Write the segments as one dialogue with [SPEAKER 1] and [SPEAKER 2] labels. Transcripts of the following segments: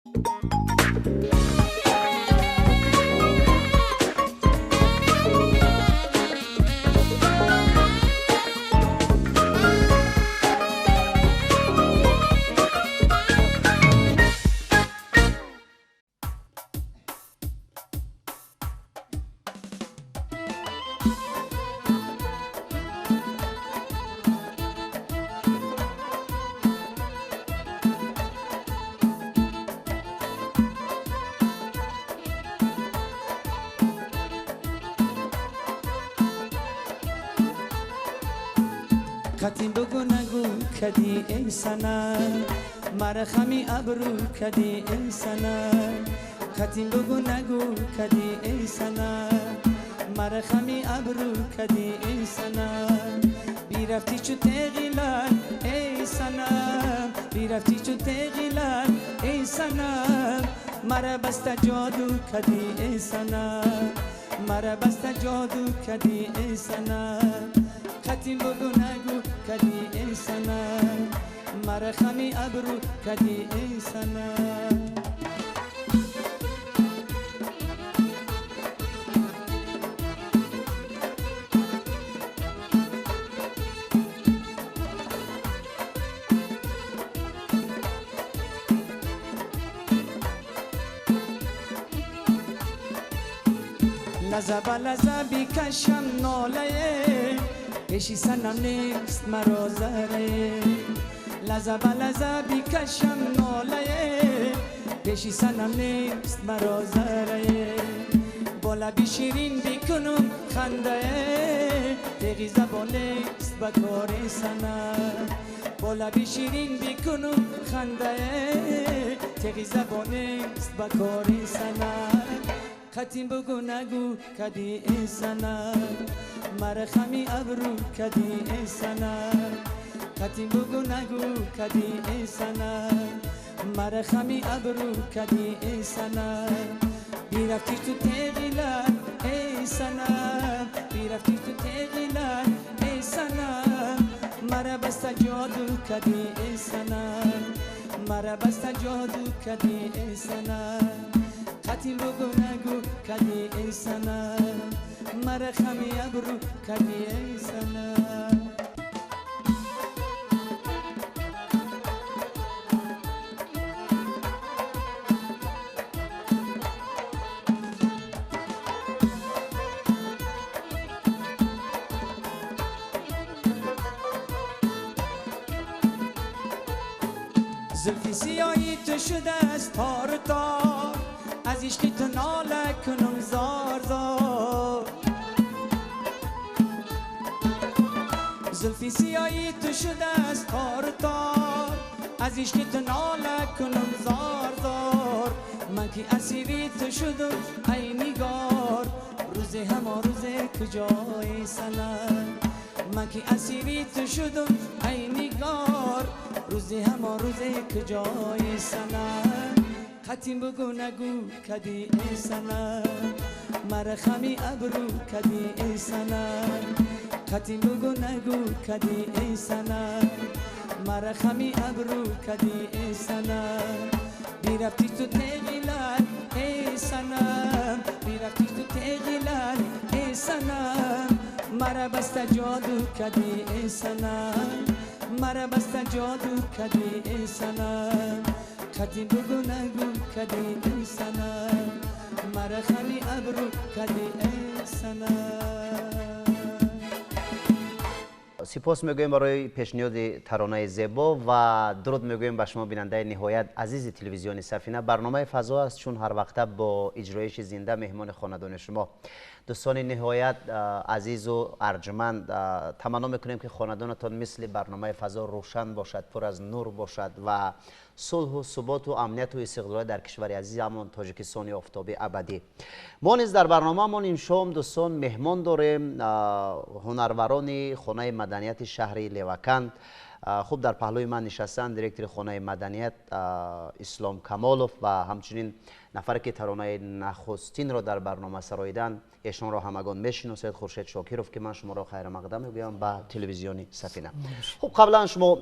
[SPEAKER 1] قطیم بگو نگو کدی ای سنم، مرا خمی ابرو کدی ای سنم. قطیم بگو نگو کدی ای سنم، مرا خمی ابرو کدی ای سنم. بیرفتی چو تیغیلال ای سنم، بیرفتی چو تیغیلال ای سنم. مرا بسته جادو کدی ای سنم، مرا بسته جادو کدی ای سنم. قطیم بگو نگو کدی ای سنم، مرا خمی ابرو کدی ای سنم. لذا به لذا بیکشم ناله، پیشی سنم نیست مرا ذره. لذا به لذا بیکشم ناله، پیشی سنم نیست مرا ذره. با لبی شیرین بیکنم خنده، تیغی زبان نیست به کار سنم. با لبی شیرین بیکنم خنده، تیغی زبان نیست به کار سنم. قطیم بگو نگو کدی ای سنم، مرا خمی ابرو کدی ای سنم. قطیم بگو نگو کدی ای سنم، مرا خمی ابرو کدی ای سنم. بیرفتی تو تیغیلال ای سنم، بیرفتی تو تیغیلال ای سنم. مرا بسته جادو کدی ای سنم، مرا بسته جادو کدی ای سنم. قطیم بگو نگو کدی ای سنم، مرا خمی ابرو کدی ای سنم. زلفی سیاهی تو شده از تار تار، از عشق تو ناله کنم زار زار. زلفی سیاهی تو شده از تار تار، از عشق تو ناله کنم زار زار. من که اسیری تو شدم ای نگار، روز همان روز کجای سنم. من که اسیری تو شدم ای نگار، روز همان روز کجای سنم. قطیم بگو نگو کدی ای سنم، مرا خمی ابرو کدی ای سنم. قطیم بگو نگو کدی ای سنم، مرا خمی ابرو کدی ای سنم. بیرفتی تو تیغیلال ای سنم، بیرفتی تو تیغیلال ای سنم. مرا بسته جادو کدی ای سنم، مرا بسته جادو کدی ای سنم. قطیم بگو نگو کدی ای سنم، مرا خمی ابرو کدی ای سنم.
[SPEAKER 2] سپاس میگوییم برای پیشنهاد ترانه زیبا و درود میگوییم به شما بیننده نهایت عزیز تلویزیون سفینه. برنامه فضا است چون هر وقت با اجرایش زنده مهمان خاندان شما. دوستان نهایت عزیز و ارجمند، تمنا میکنیم که خاندانتان مثل برنامه فضا روشن باشد، پر از نور باشد و صلح و ثبات و امنیت و استقلال در کشور عزیزمان تاجیکستان آفتابی ابدی. ما نیز در برنامه این شام دوستان مهمان داریم، هنروران خانه مدنیت شهر لیوکند. خوب در پهلوی من نشستن دایرکتور خانه مدنیت اسلام کمالوف و همچنین نفر که ترانه نخستین را در برنامه سراییدن، ایشان را همگان میشناسید، خورشید شاکیروف، که من شما را خیر مقدم میگویم به تلویزیون سفینه. خب قبلا شما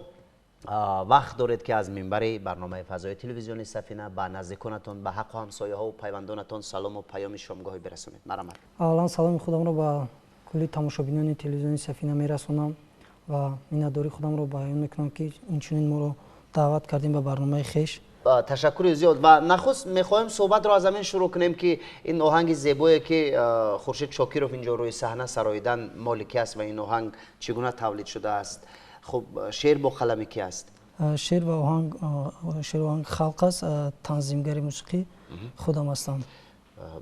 [SPEAKER 2] Вақт доред ки аз минбари барномаи фазои телевизиони Сафина ба наздиконатон, ба ҳаққу ҳамсояҳо ва пайвандонатон салому паёми шомгоҳӣ бирасонед. Марҳамат.
[SPEAKER 3] Аввалан саломи худамро ба кулли тамошобинони телевизиони Сафина мерасонам ва миннатдории худамро баён мекунам, ки инчунин моро даъват кардем ба барномаи хеш.
[SPEAKER 2] Ташаккури зиёд. Ва нахуст мехоҳем суҳбатро аз ҳамин шурӯъ кунем, ки ин оҳанги зебое, ки Хуршед Шокиров инҷо рӯи саҳна сароидан, моли ки аст ва ин оҳанг чӣ гуна тавлид шудааст? Хуб, шеър бо қалами ки аст?
[SPEAKER 3] Шеър ва оҳанг халқ аст, танзимгари мусиқӣ худам ҳастам.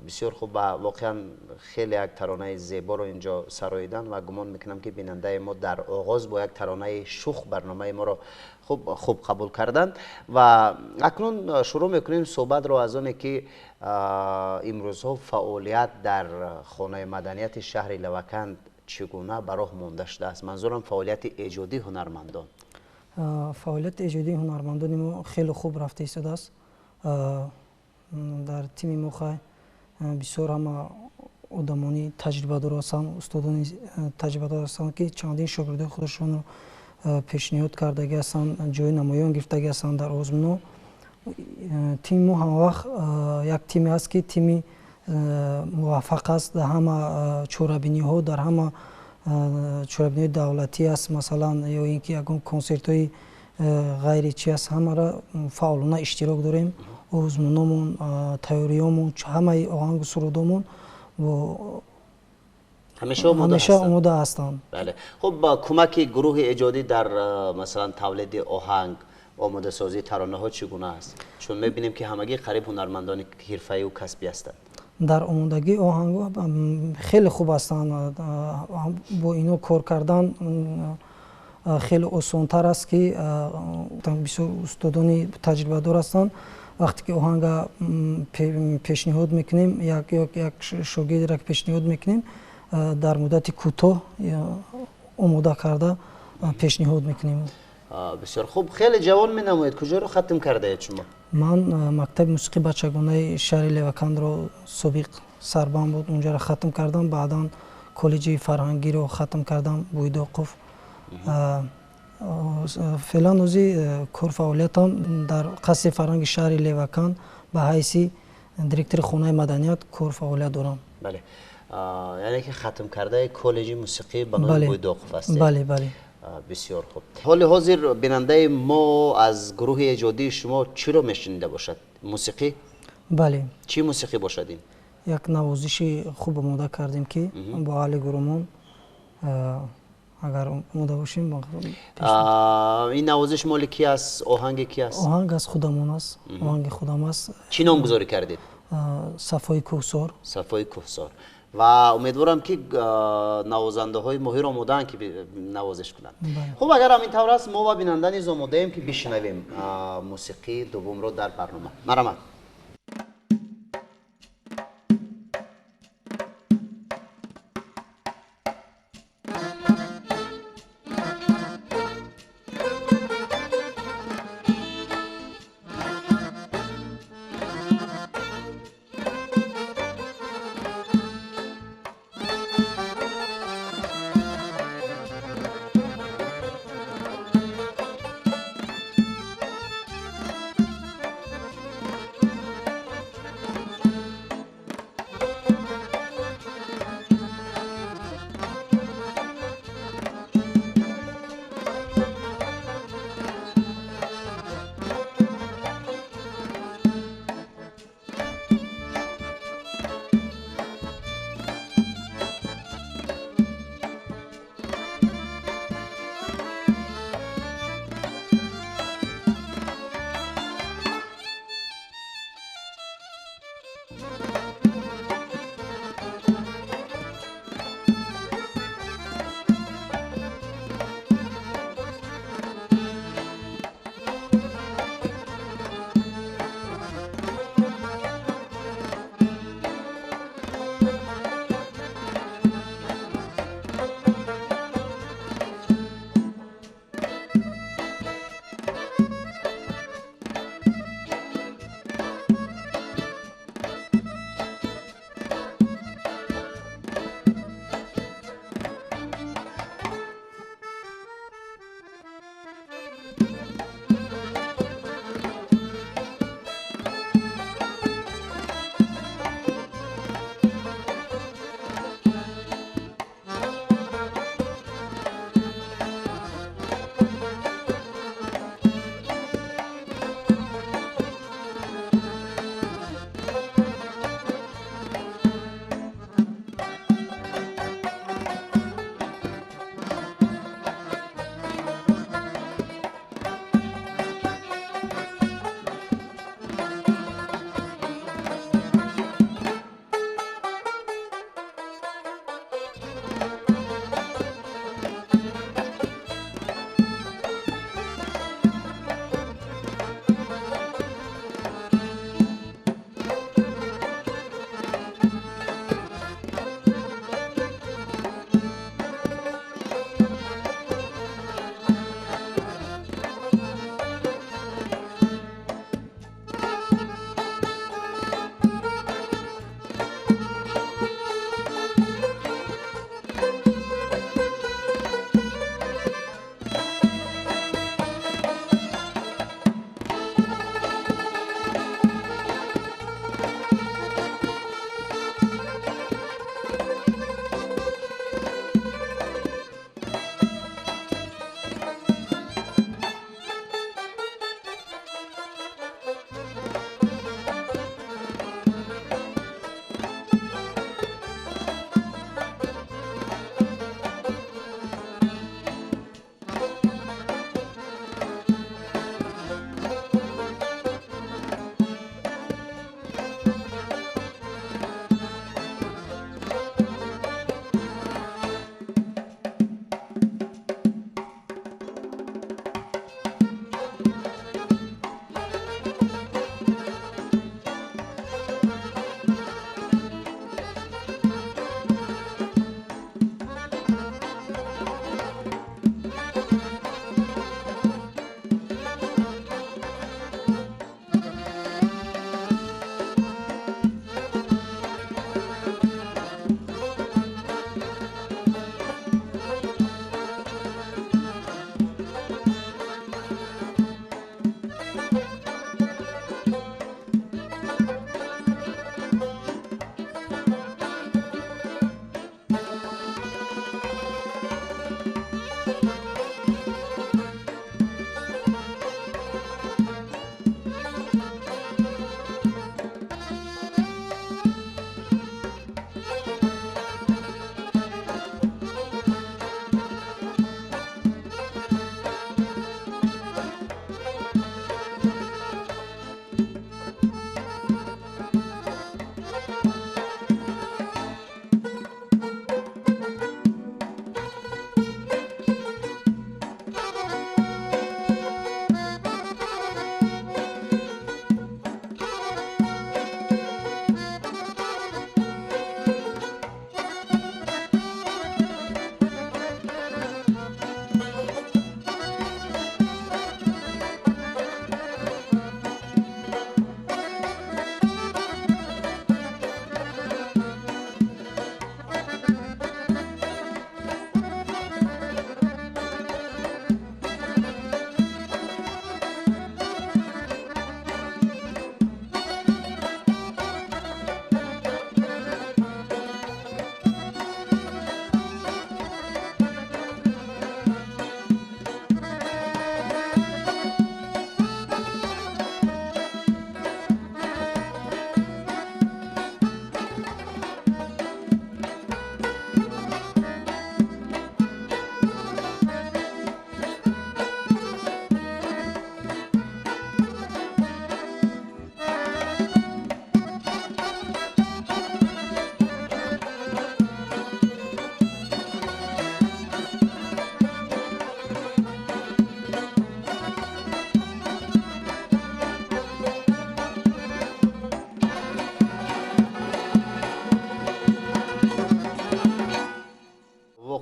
[SPEAKER 2] Бисёр хуб ва воқеан хеле як таронаи зеборо инҷо сароидан ва гумон мекунам, ки бинандаи мо дар оғоз бо як таронаи шух барномаи моро хуб қабул карданд. Ва акнун шурӯъ мекунем суҳбатро аз оне, ки имрӯзҳо фаъолият дар хонаи маданияти шаҳри Леваканд чӣ гуна ба роҳ монда шудааст? Манзурам фаъолияти эҷодии ҳунармандон.
[SPEAKER 3] Фаъолияти эҷодии ҳунармандони мо хеле хуб рафта истодааст. Дар тими мо хай бисёр ҳама одамони таҷрибадор ҳастанд, устодони таҷрибадор ҳастанд, ки чандин шогирдои худашонро пешниҳод кардагӣ ҳастанд, ҷои намоён гирифтагӣ ҳастанд дар озмунҳо. Тими мо ҳамавақт як тиме аст, ки тими муваффақ аст дар ҳама чорабиниҳо, дар ҳама чорабиниҳои давлатӣ аст, масалан, ё ин ки ягон консертҳои ғайри чи аст, ҳамаро фаъолона иштирок дорем. Озмуномон, тайёриёмон, ҳамаи оҳангу сурудомон ҳамеша омода ҳастанд.
[SPEAKER 2] Бале. Хуб, ба кӯмаки гурӯҳи эҷодӣ дар масалан тавлиди оҳанг, омодасозии таронаҳо чӣ гуна аст? Чун мебинем, ки ҳамагӣ қариб ҳунармандони ҳирфаиву касбӣ ҳастанд.
[SPEAKER 3] Дар омодагии оҳангҳо хеле хуб ҳастанд. Бо ино кор кардан хеле осонтар аст, ки бисёр устодони таҷрибадор ҳастанд. Вақте ки оҳанга пешниҳод мекунем, як шогирдеро пешниҳод мекунем, дар муддати кӯтоҳ омода карда пешниҳод мекунем.
[SPEAKER 2] Бисёр хуб. Хеле ҷавон менамоед. Куҷоро хатм кардаед шумо?
[SPEAKER 3] Ман мактаби мусиқии бачагонаи шаҳри Левакандро, собиқ сарбанд буд, унҷаро хатм кардам. Баъдан коллеҷи фарҳангиро хатм кардам, Буйдоқов. Феълан ози кор фаъолиятам дар қасри фарҳанги шаҳри Леваканд ба ҳайси директори хонаи маданият кор фаъолият дорам.
[SPEAKER 2] Бале, яъне ки хатм кардаи коллеҷи мусиқӣ ба номи Буйдоқов ҳастед?
[SPEAKER 3] Бале, бале.
[SPEAKER 2] Бисёр хуб. Ҳоли ҳозир бинандаи мо аз гурӯҳи эҷодии шумо чиро мешунида бошад? Мусиқӣ?
[SPEAKER 3] Бале.
[SPEAKER 2] Чӣ мусиқӣ бошад ин?
[SPEAKER 3] Як навозиши хуб омода кардем, ки бо аҳли гурӯҳмон, агар омода бошем.
[SPEAKER 2] Ин навозиш моли ки аст? Оҳанги ки аст?
[SPEAKER 3] Оҳанг аз худамон аст, оҳанги худам аст.
[SPEAKER 2] Чӣ номгузорӣ кардед?
[SPEAKER 3] Сафои кӯҳсор.
[SPEAKER 2] Сафои кӯҳсор. Ва умедворам, ки навозандаҳои моҳир омодаанд, ки навозиш кунанд. Хуб, агар ҳамин тавр аст, мо ва бинанда низ омодаем, ки бишнавем мусиқии дуввумро дар барнома. Марҳамат.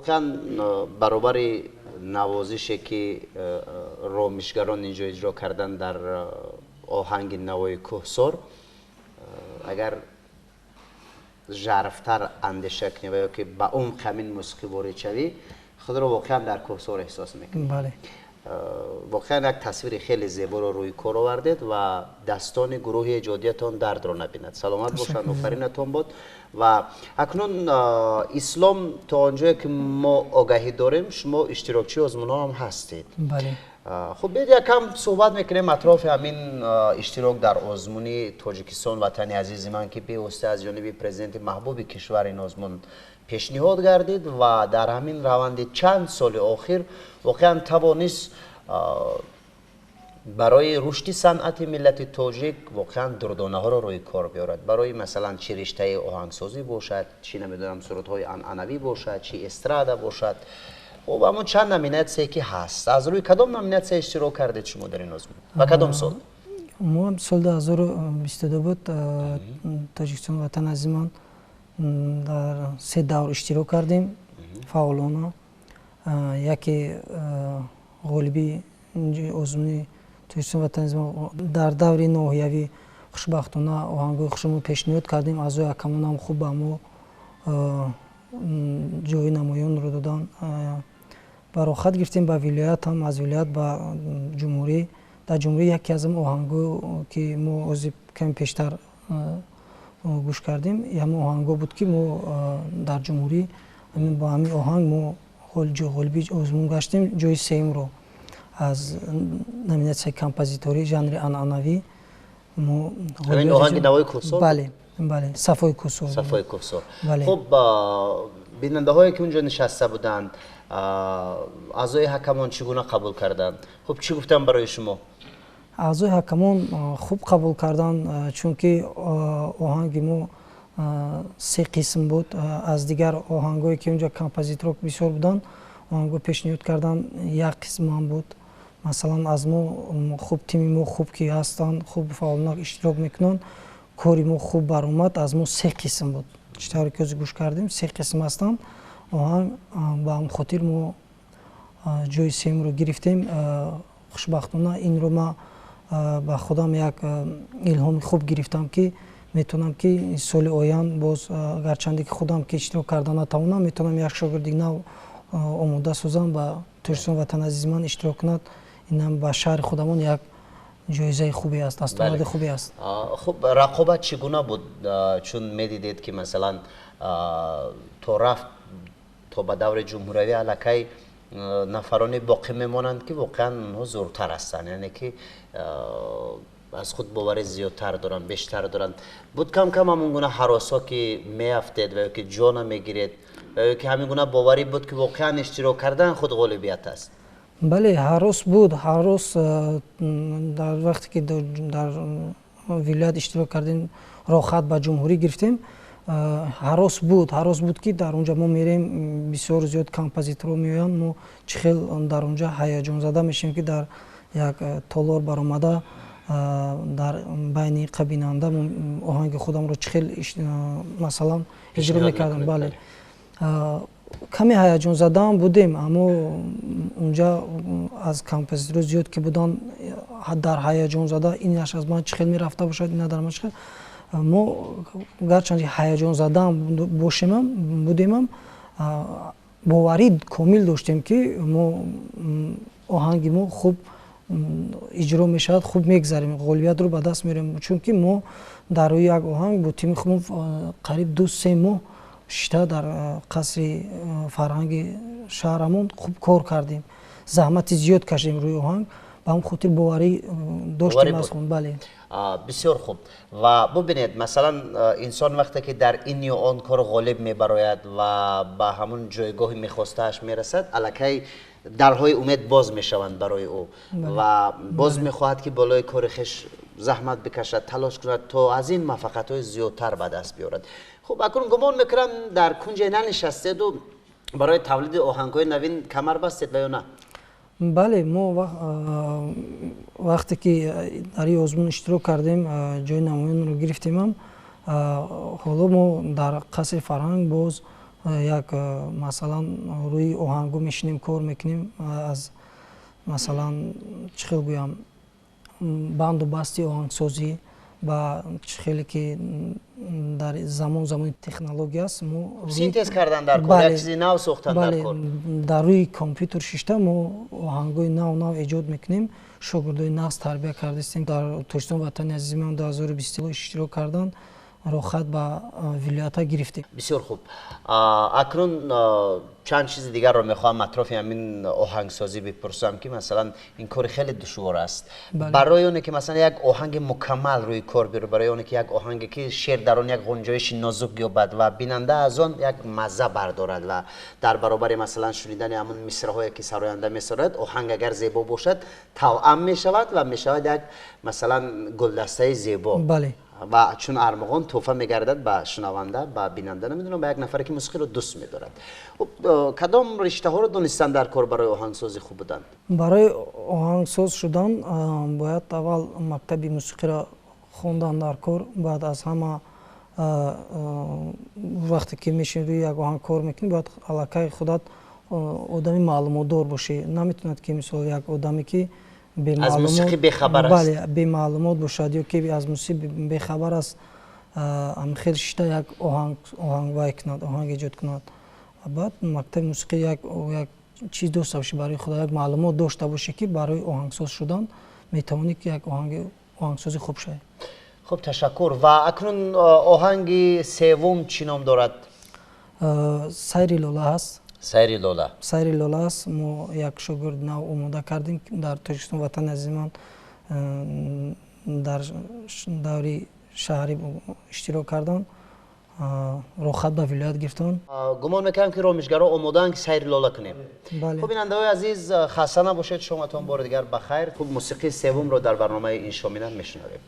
[SPEAKER 2] Воқеан баробари навозише ки ромишгарон инҷо иҷро кардан дар оҳанги навои кӯҳсор, агар жарфтар андеша кунӣ ва ё ки ба умқи ҳамин мусиқӣ ворид шавӣ, худро воқеан дар кӯҳсор эҳсос мекунӣ.
[SPEAKER 3] Бале.
[SPEAKER 2] Воқеан як тасвири хеле зеборо рӯи кор овардед ва дастони гурӯҳи эҷодиятон дардро набинад. Саломат бошанд, офаринатон бод. Ва акнун, Ислом, то он ҷое ки мо огаҳӣ дорем, шумо иштирокчии озмунҳо ҳам ҳастед.
[SPEAKER 3] Бале.
[SPEAKER 2] Хуб, биёед якам суҳбат мекунем атрофи ҳамин иштирок дар озмуни Тоҷикистон ватани азизи ман, ки бевосита аз ҷониби президенти маҳбуби кишвар ин озмун пешниҳод гардид ва дар ҳамин раванди чанд соли охир воқеан тавонист барои рушди санъати миллати тоҷик воқеан дурдонаҳоро рӯи кор биёрад. Барои масалан, чӣ риштаи оҳангсозӣ бошад, чӣ намедонам сурудҳои анъанавӣ бошад, чӣ эстрада бошад. Хуб, ҳамон чанд номинатсия ки ҳаст, аз рӯи кадом номинатсия иштирок кардед шумо дар ин озмун ва кадом сол?
[SPEAKER 3] Мо соли 2022 буд, Тоҷикистон ватан азизи ман дар се давр иштирок кардем фаъолона. Яке ғолиби озмуни Тоҷикистон ватани азизи ман дар даври ноҳиявӣ хушбахтона оҳангҳои хушро пешниҳод кардем. Аъзои ҳакамонам хуб ба мо ҷои намоёнро доданд. Ба роҳхат гирифтем ба вилоят ҳам, аз вилоят ба ҷумҳурӣ. Дар ҷумҳурӣ яке аз оҳангҳо, ки мо ҳозир каме пештар гӯш кардем, ҳамон оҳангҳо буд, ки мо дар ҷумҳурӣ бо ҳамин оҳанг мо ғолиби озмун гаштем. Ҷои сеюмро аз номинатсияи композиторӣ, жанри анъанавӣ мо.
[SPEAKER 2] Ҳамин оҳанги навои кӯҳсор?
[SPEAKER 3] Бале, бале, Сафои кӯҳсор.
[SPEAKER 2] Сафои кӯҳсор. Хуб, бинандаҳое ки унҷо нишаста буданд, аъзои ҳакамон чӣ гуна қабул карданд? Хуб, чӣ гуфтанд барои шумо?
[SPEAKER 3] Аъзои ҳакамон хуб қабул карданд, чунки оҳанги мо се қисм буд. Аз дигар оҳангҳое, ки унҷо композиторо бисёр буданд, оҳангҳо пешниҳод карданд, як қисмам буд. Масалан, аз мо хуб, тими мо хуб ки ҳастанд, хуб фаъолона иштирок мекунанд, кори мо хуб баромад. Аз мо се қисм буд, чӣ тавре ки ҳозир гӯш кардем, се қисм ҳастанд оҳанг. Ба ҳамин хотир мо ҷои сеюмро гирифтем. Хушбахтона инро ма ба худам як илҳоми хуб гирифтам, ки метавонам, ки соли оянд боз, гарчанде ки худам ки иштирок карда натавонам, метавонам як шогирди нав омода созам, ба Тоҷикистон ватан азизи ман иштирок кунад. Инам ба шаҳри худамон як ҷоизаи хубе аст, дастоварди хубе аст.
[SPEAKER 2] Хуб, рақобат чӣ гуна буд? Чун медидед, ки масалан то рафт то ба даври ҷумҳуриявӣ аллакай нафароне боқӣ мемонанд, ки воқеан онҳо зӯртар ҳастанд, яъне ки аз худ бовари зиёдтар доранд, бештар доранд. Буд кам кам ҳамон гуна ҳаросҳо, ки меафтед ва ё ки ҷона мегиред, ва ё ки ҳамин гуна боварӣ буд, ки воқеан иштирок кардан худ ғолибият аст?
[SPEAKER 3] Бале, ҳарос буд, ҳарос. Дар вақте ки дар вилоят иштирок кардем, роҳхат ба ҷумҳурӣ гирифтем, ҳарос буд. Ҳарос буд, ки дар онҷа мо мерем, бисёр зиёд композиторо меоянд, мо чӣ хел дар онҷа ҳаяҷонзада мешавем, ки дар як толор баромада, дар байни бинанда оҳанги худамро чӣ хел, масалан, иҷро мекардам. Бале, каме ҳаяҷонзадаам будем, аммо унҷа аз композиторо зиёд ки буданд, дар ҳаяҷонзада инаш аз ман чӣ хел мерафта бошад, ина дар ман чӣ хел. Мо гарчанде ҳаяҷонзадаам бошемам будемам, боварӣ комил доштем, ки мо оҳанги мо хуб иҷро мешавад, хуб мегзарем, ғолибиятро ба даст меорем, чунки мо дар рӯи як оҳанг бо тими худмон қариб 2-3 моҳ шита дар қасри фарҳанги шаҳрамон хуб кор кардем, заҳмати зиёд кашидем рӯи оҳанг. Ба ҳамн хотир боварӣ доштем аз худ, бале.
[SPEAKER 2] Бисёр хуб. Ва бубинед, масалан, инсон вақте ки дар ин ё он кор ғолиб мебарояд ва ба ҳамон ҷойгоҳи мехостааш мерасад, аллакай дарҳои умед боз мешаванд барои ӯ ва боз мехоҳад, ки болои кори хеш заҳмат бикашад, талош кунад, то аз ин муваффақиятҳои зиёдтар ба даст биёрад. Хуб, акнун гумон мекунам, дар кунҷе нанишастеду барои тавлиди оҳангҳои навин камар бастед ва ё на?
[SPEAKER 3] Бале, мо вақте ки дар ин озмун иштирок кардем, ҷои намоёнро гирифтемам, ҳоло мо дар қасри фарҳанг боз Як масалан рӯи оҳангу мешинем, кор мекунем, аз масалан чӣ хел гӯям, банду басти оҳангсозӣ ба чӣ хеле ки дар замони технология аст, мо
[SPEAKER 2] синтез кардан дар кор, як чизи нав сохтан дар кор.
[SPEAKER 3] Дар рӯи компютер шишта мо оҳангҳои нав эҷод мекунем, шогирдои нағз тарбия кардастем. Дар Тоҷикистон ватани азизимон 2020 иштирок кардан, роҳхат ба вилоята гирифтем.
[SPEAKER 2] Бисёр хуб. Акнун чанд чизи дигарро мехоҳам атрофи ҳамин оҳангсозӣ бипурсам, ки масалан ин кори хеле душвор аст. Барои оне ки масалан як оҳанги мукаммал рӯи кор биёрад, барои оне ки як оҳанге ки шеър дар он як ғунҷоиши нозук ёбад ва бинанда аз он як мазза бардорад ва дар баробари масалан шунидани ҳамон мисраҳое ки сароянда месарояд, оҳанг агар зебо бошад, тавъам мешавад ва мешавад як масалан гулдастаи зебо.
[SPEAKER 3] Бале.
[SPEAKER 2] Ва чун армуғон тӯҳфа мегардад ба шунаванда, ба бинанда, намедонам, ба як нафаре ки мусиқиро дӯст медорад. Кадом риштаҳоро донистан дар кор барои оҳангсози хуб буданд?
[SPEAKER 3] Барои оҳангсоз шудан бояд аввал мактаби мусиқиро хондан дар кор, баъд аз ҳама вақте ки мешини рӯи як оҳанг кор мекунӣ, бояд аллакай худат одами маълумотдор бошӣ. Наметавонад ки мисол як одаме ки
[SPEAKER 2] аз мусиқӣ бехабар аст.
[SPEAKER 3] Бале, бемаълумот бошад ё ки аз мусиқӣ бехабар аст, хел шишта як оҳанг вай кунад, оҳанг эҷод кунад. Баъд мактаби мусиқӣ як чиз дошта бошӣ барои худа, як маълумот дошта бошӣ, ки барои оҳангсоз шудан метавонӣ ки як оҳангсози хуб шавӣ.
[SPEAKER 2] Хуб, ташаккур. Ва акнун оҳанги севум чӣ ном дорад?
[SPEAKER 3] Сайри лола аст.
[SPEAKER 2] Сайри лола.
[SPEAKER 3] Сайри лола аст. Мо як шогирд нав омода кардем дар Тоҷикистон ватани азизимон дар даври шаҳрӣ иштирок кардан, роҳхат ба вилоят гирифтан.
[SPEAKER 2] Гумон мекунам ки ромишгаро омодаанд ки сайри лола кунем.
[SPEAKER 3] Хуб,
[SPEAKER 2] бинандаҳои азиз, хаста набошед, шоматон бори дигар ба хайр. Хуб, мусиқии севумро дар барномаи ин шомина мешунавем.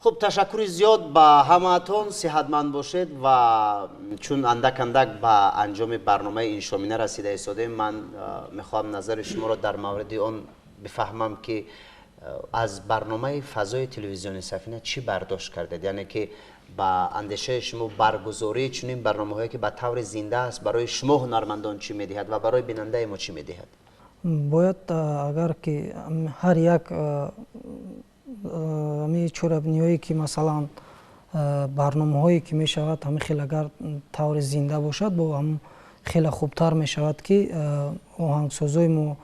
[SPEAKER 2] Хуб, ташаккури зиёд ба ҳамаатон, сиҳатманд бошед ва чун андак андак ба анҷоми барномаи ин шомина расида истодаем, ман мехоҳам назари шуморо дар мавриди он бифаҳмам ки аз барномаи фазои телевизиони Сафина чӣ бардошт кардед, яъне ки ба андешаи шумо баргузории чунин барномаҳое ки ба таври зинда аст барои шумо ҳунармандон чӣ медиҳад ва барои бинандаи мо чӣ медиҳад?
[SPEAKER 3] Бояд агар ки ҳар як ҳамин чорабиниҳое ки масалан барномаҳое ки мешавад ҳамин хел агар таври зинда бошад, бо ҳам хеле хубтар мешавад ки оҳангсозои мо,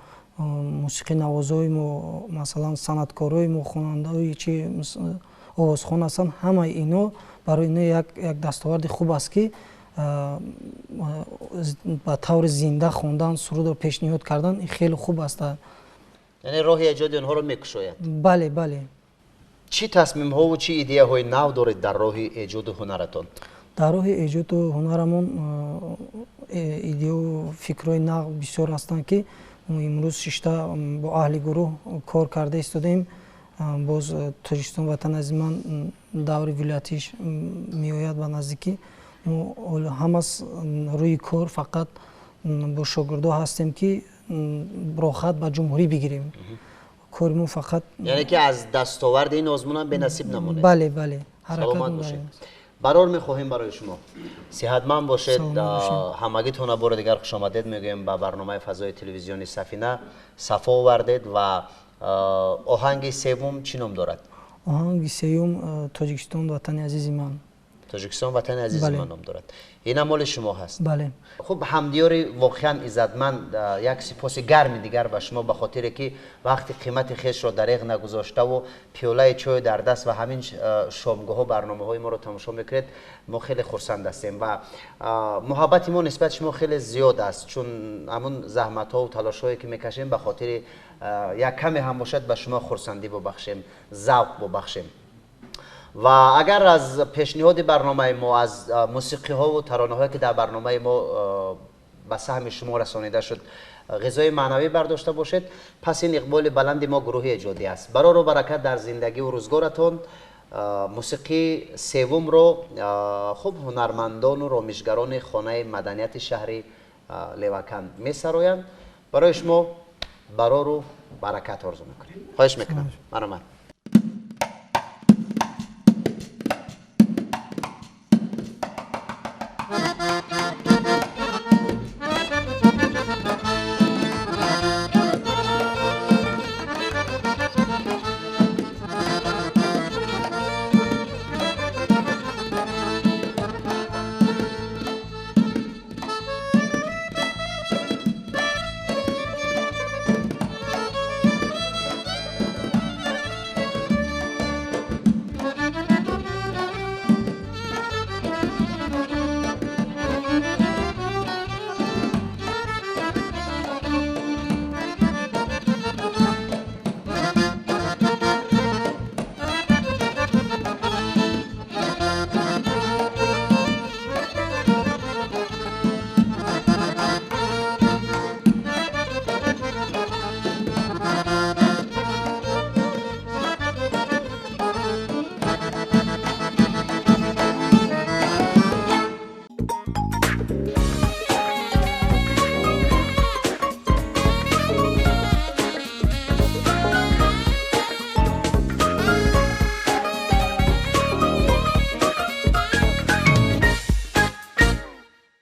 [SPEAKER 3] мусиқинавозои мо, масалан санъаткорои мо, хонандаҳои чи овозхон ҳастанд, ҳамаи ино барои ино як дастоварди хуб аст ки ба таври зинда хондан, сурудро пешниҳод кардан хеле хуб аст.
[SPEAKER 2] Яъне роҳи эҷоди онҳоро мекушояд?
[SPEAKER 3] Бале, бале.
[SPEAKER 2] Чӣ тасмимҳову чӣ идеяҳои нав доред дар роҳи эҷоду ҳунаратон?
[SPEAKER 3] Дар роҳи эҷоду ҳунарамон идеяу фикрҳои нав бисёр ҳастанд ки мо имрӯз шишта бо аҳли гурӯҳ кор карда истодаем. Боз Тоҷикистон ватан азизи ман даври вилоятиш меояд ба наздикӣ. Мо ҳамас рӯи кор фақат бо шогирдо ҳастем ки рохат ба ҷумҳурӣ бигирем. Кори мо фақат
[SPEAKER 2] яъне ки аз дастоварди ин озмунам бенасиб намонед.
[SPEAKER 3] Бале, бале,
[SPEAKER 2] саломат бошед. Барор мехоҳем барои шумо, сиҳатманд бошед. Ҳамагитона бори дигар хушомадед мегӯем ба барномаи фазои телевизиони Сафина. Сафо овардед. Ва оҳанги севум чӣ ном дорад?
[SPEAKER 3] Оҳанги сеюм Тоҷикистон ватани азизи ман.
[SPEAKER 2] Тоҷикистон ватани азизи ман ном дорад. Ин ҳам моли шумо ҳаст?
[SPEAKER 3] Бале.
[SPEAKER 2] Хуб, ҳамдиёри воқеан иззатманд, як сипоси гарми дигар ба шумо ба хотире ки вақти қимати хешро дареғ нагузоштаву пиёлаи чой дар даст ва ҳамин шомгоҳҳо барномаҳои моро тамошо мекунед. Мо хеле хурсанд ҳастем ва муҳаббати мо нисбат шумо хеле зиёд аст, чун ҳамун заҳматҳову талошҳое ки мекашем ба хотири як каме ҳам бошад ба шумо хурсандӣ бубахшем, завқ бубахшем. Ва агар аз пешниҳоди барномаи мо, аз мусиқиҳову таронаҳое ки дар барномаи мо ба саҳми шумо расонида шуд, ғизои маънавӣ бардошта бошед, пас ин иқболи баланди мо гурӯҳи эҷодӣ аст. Барору баракат дар зиндагиву рӯзгоратон. Мусиқии севумро хуб ҳунармандону ромишгарони хонаи маданияти шаҳри Леваканд месароянд. Барои шумо барору баракат орзу мекунем. Хоҳиш мекунам, марҳамат.